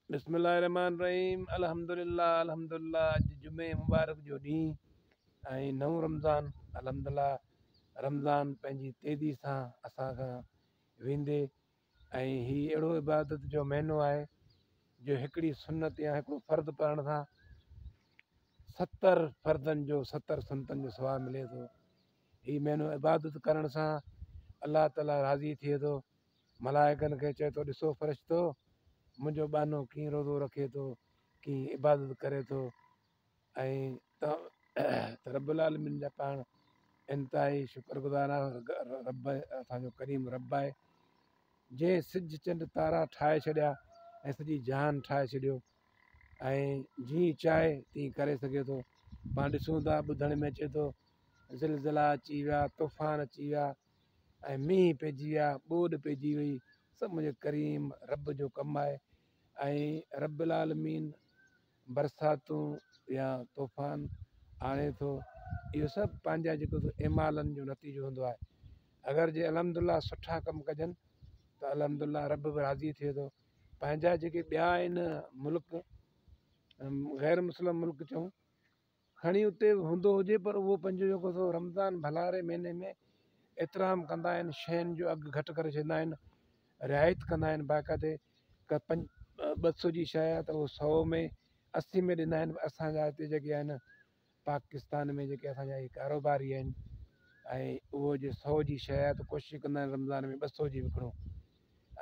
بسم الله الرحمن الرحيم الحمد لله الحمد لله اڄ جمعي مبارڪ جو ڏينهن ۽ نئون رمضان الحمد لله رمضان پنهنجي تيزي سان اسان کان ويندي ۽ هي اهڙو عبادت جو مهينو آهي جو هڪڙي سنت يا هڪڙو فرض پڙهڻ سان 70 فرضن جو 70 سنتن جو ثواب ملي ٿو. هي مهينو عبادت ڪرڻ سان الله تعالي راضي ٿئي ٿو. ملائڪن کي چئي ٿو ڏسو فرشتو منهنجو ٻانهو ڪيئن روزو رکي ٿو، ڪيئن عبادت ڪري ٿو. ۽ ته رب العالمين جا پاڻ انتهائي شڪر گذار آهيون. رب اسان جو ڪريم رب آهي جنهن سج چنڊ تارا ٺاهي ڇڏيا ۽ سڄي جهان ٺاهي ڇڏيو ۽ جيئن چاهي تيئن ڪري سگهي ٿو. پاڻ ڏسون ٿا ٻڌڻ ۾ اچي ٿو زلزلا اچي ويا، طوفان اچي ويا ۽ مينهن پئجي ويا، ٻوڏ پئجي وئي، سڀ منهنجي ڪريم رب جو ڪم آهي. ۽ رب العالمين برساتون يا طوفان آڻي ٿو. اهو سڀ پنهنجا جيڪو سو اعمالن جو نتيجو هوندو آهي. اگر جي الحمد لله سٺا ڪم ڪجن ته الحمد لله رب به راضي ٿئي ٿو. پنهنجا جيڪي ٻيا آهن ملڪ غير مسلم ملڪ چئون کڻي اتي به هوندو هجي پر اهو پنهنجو جيڪو سو رمضان ڀلاري مهيني ۾ احترام ڪندا آهن، شين جو اگهه گهٽ ڪري ڇڏيندا آهن، رعايت ڪندا آهن باقاعدي ڪا پنج 200 جي شيء آهي ته اهو 100 ۾ 80 ۾ ڏيندا آهن. اسان جا هتي جيڪي آهن پاڪستان ۾ جيڪي اسان جا هي ڪاروباري آهن ۽ اهو جي 100 جي شيء آهي ته ڪوشش ڪندا آهن رمضان ۾ 200 جي وڪڻو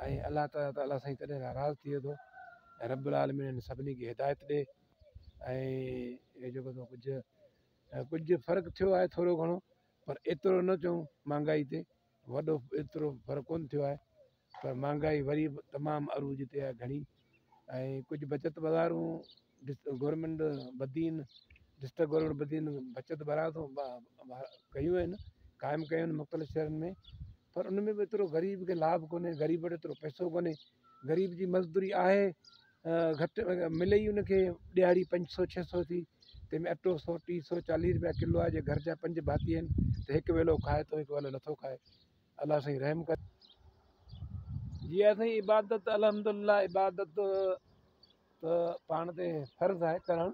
۽ الله تعاليٰ ته الله سائين تڏهن ناراض ٿئي ٿو. ۽ رب العالمين هن سڀني کي هدايت ڏي. ۽ اهو جيڪو سو ڪجهه فرق ٿيو آهي ٿورو گهڻو پر ايترو نه چئون مهانگائي تي وڏو ايترو فرق ڪونه ٿيو آهي پر مهانگائي وري به تمام عروج تي آهي گهڻي. ۽ ڪجهه بچت بازارون government Badin district government Badin بچت بازارون ڪيون آهن، قائم ڪيون آهن مختلف شهرن ۾ پر ان ۾ به ايترو غريب کي لاڀ ڪونهي، غريب وٽ ايترو پئسو ڪونهي. غريب جي مزدوري آهي گهٽ ملي ئي ان کي ڏهاڙي 500 600 ٿي، تنهن ۾ اٽو 100 30 40 روپيا ڪلو آهي. جي گهر جا 5 ڀاتي آهن ته هڪ ويلو کائي ٿو هڪ ويلو نٿو کائي. الله سائين رحم ڪري. جي ها سائين عبادت الحمد لله عبادت ته پاڻ تي فرض آهي ڪرڻ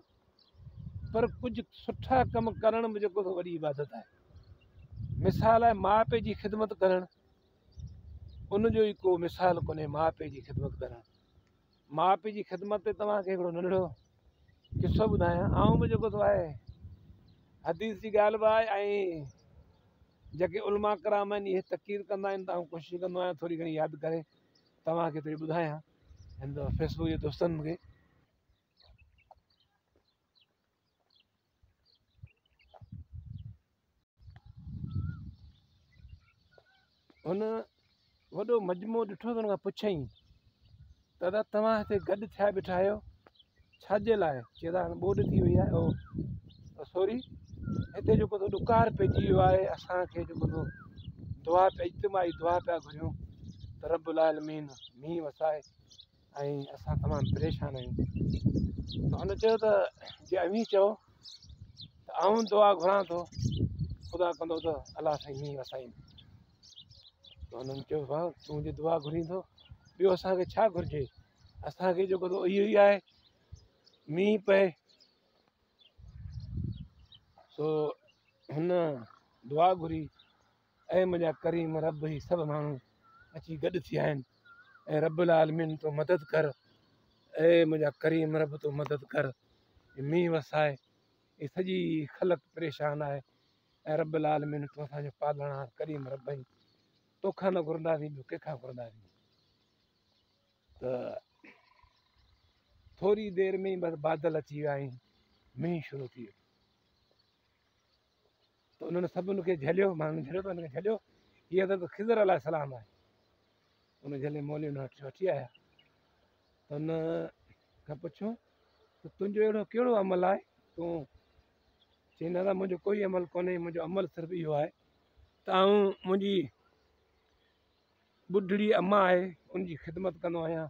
پر ڪجهه سٺا ڪم ڪرڻ به جيڪو سو وڏي عبادت آهي. مثال آهي ماء پيء جي خدمت ڪرڻ، ان جو ئي ڪو مثال ڪونهي. ماء پيء جي خدمت ڪرڻ، ماء پيء جي خدمت تي توهان کي هڪڙو ننڍڙو قصو ٻڌايان. آئون به جيڪو سو آهي حديث جي ڳالهه به آهي ۽ جيڪي علماء ڪرام آهن اهي تقرير ڪندا آهن ته آئون ڪوشش ڪندو آهيان ٿوري گهڻي ياد ڪري توهان کي ٿوري ٻڌايان هن فيس بڪ جي دوستن کي. هن وڏو مجموعو ڏٺو ته هن کان پڇيائين ته ادا توهان هتي گڏ ٿيا بيٺا آهيو ڇا جي لاء؟ چي ادا هاڻي ٻوڏ ٿي وئي آهي، او سوري هتي جيڪو سو ڏڪار پئجي ويو آهي، اسان کي جيڪو سو دعا پيا اجتماعي دعا پيا گهريون ته رب العالمين مينهن وسائي ۽ اسان تمام پريشان آهيون. ته هن چيو ته جي اوهين چئو ته آئون دعا گهران ٿو، خدا ڪندو ته الله سائين مينهن وسائيندو. ته هنن چيو ڀاء تون جي دعا گهرين ٿو ٻيو اسان کي ڇا گهرجي، اسان کي جيڪو اهو ئي آهي مينهن پئي. سو هن دعا گهري، اي منهنجا ڪريم رب هي سڀ ماڻهو اچي گڏ ٿيا آهن، اي رب العالمين تون مدد ڪر، اي منهنجا ڪريم رب تون مدد ڪر، مينهن وسائي، هي سڄي خلق پريشان آهي، اي رب العالمين تون اسان جو پالڻهار ڪريم رب آهين، توکان نه گهرنداسين ٻيو ڪنهن کان گهرنداسين. ته ٿوري دير ۾ ئي بس بادل اچي ويا ۽ مينهن شروع ٿي ويو. ته انهن سڀن کي جهليو، ماڻهن جهليو ته انهن کي جهليو، هي حضرت خضر عليه السلام آهي. ان جهلي مولوي ان وٽ وٺي آيا ته ان کان پڇيو ته تنهنجو اهڙو ڪهڙو عمل آهي؟ تون چئي نه منهنجو ڪوئي عمل ڪونهي، منهنجو عمل صرف اهو آهي ته آئون منهنجي ٻڍڙي اما آهي ان جي خدمت ڪندو آهيان،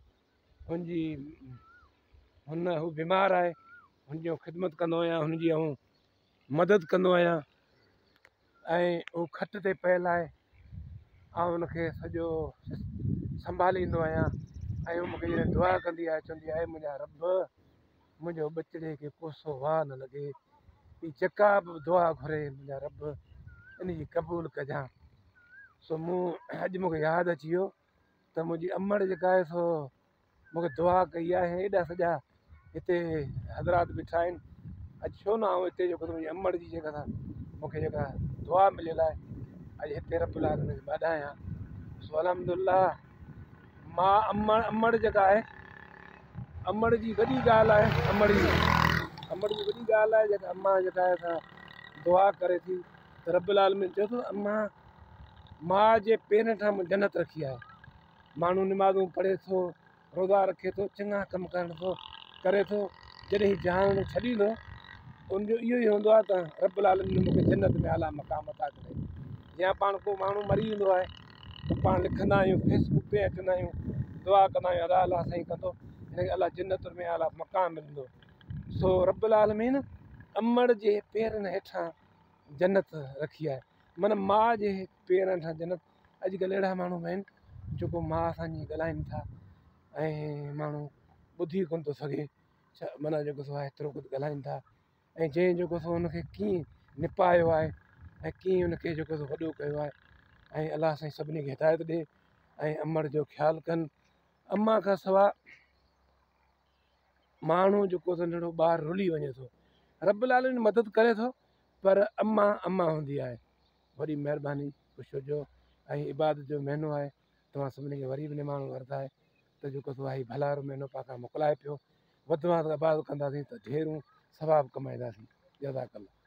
هن هو بيمار آهي هن جي خدمت ڪندو آهيان، هن جي آئون مدد ڪندو آهيان ۽ هو کٽ تي پيل آهي آئون هن کي سڄو سنڀاليندو آهيان ۽ هو مون کي جڏهن دعا ڪندي آهي چوندي آهي منهنجا رب منهنجو ٻچڙي کي ڪوسو واء نه لڳي هي جيڪا به دعا گهري منهنجا رب ان جي قبول ڪجان سو مون اڄ مون کي ياد اچي ويو ته منهنجي امڙ جيڪا آهي سو مون کي دعا ڪئي آهي ايڏا سڄا هتي حضرات بيٺا آهن اڄ ڇو نه آئون هتي جيڪو منهنجي امڙ جي جيڪا سا مون کي جيڪا دعا مليل آهي اڄ هتي رب العالمين کي ٻاڏايان سو الحمد لله ما امڙ امڙ جيڪا آهي امڙ جي وڏي ڳالهه آهي امڙ جي امڙ جي وڏي ڳالهه آهي جيڪا اما جيڪا آهي سا دعا ڪري ٿي ته رب العالمين چئي ٿو اما ماء جي پيرن هيٺان مون جنت رکي آهي ماڻهو نمازون پڙهي ٿو روزا رکي ٿو چڱا ڪم ڪرڻ ٿو ڪري ٿو جڏهن هي جهان ڇڏيندو ان جو اهو ئي هوندو آهي ته رب العالمين مون کي جنت ۾ اعليٰ مقام عطا ڪري يا پاڻ ڪو ماڻهو مري ويندو آهي ته پاڻ لکندا آهيون فيس بڪ تي اچندا آهيون دعا ڪندا آهيون ادا الله سائين ڪندو هن کي الله جنت ۾ اعليٰ مقام ملندو سو رب العالمين امڙ جي پيرن هيٺان جنت رکي آهي معنيٰ ماء جي پيرن هيٺان جنت اڄڪلهه اهڙا ماڻهو به آهن جيڪو ماء سان ائين ڳالهائين ٿا ۽ ماڻهو ٻڌي ڪونه ٿو سگهي ڇا معنيٰ جيڪو سو ايترو ڪجهه ڳالهائين ٿا ۽ جنهن جيڪو سو ان کي ڪيئن نپايو آهي ۽ ڪيئن ان کي جيڪو سو وڏو ڪيو آهي ۽ الله سائين سڀني کي هدايت ڏي ۽ امڙ جو خيال ڪن اما کان سواء ماڻهو جيڪو سو ننڍڙو ٻار رلي وڃي ٿو رب العالمين مدد ڪري ٿو پر اما اما هوندي آهي وڏي مهرباني خوش هجو ۽ عبادت جو مهينو آهي توهان سڀني کي وري به نماڻو عرض آهي ته جيڪو سو آهي ڀلارو مهينو پاڻ کان موڪلائي پيو وڌ مان وڌ عبادت ڪنداسين ته ڍيرون ثواب ڪمائينداسين جزاڪ الله.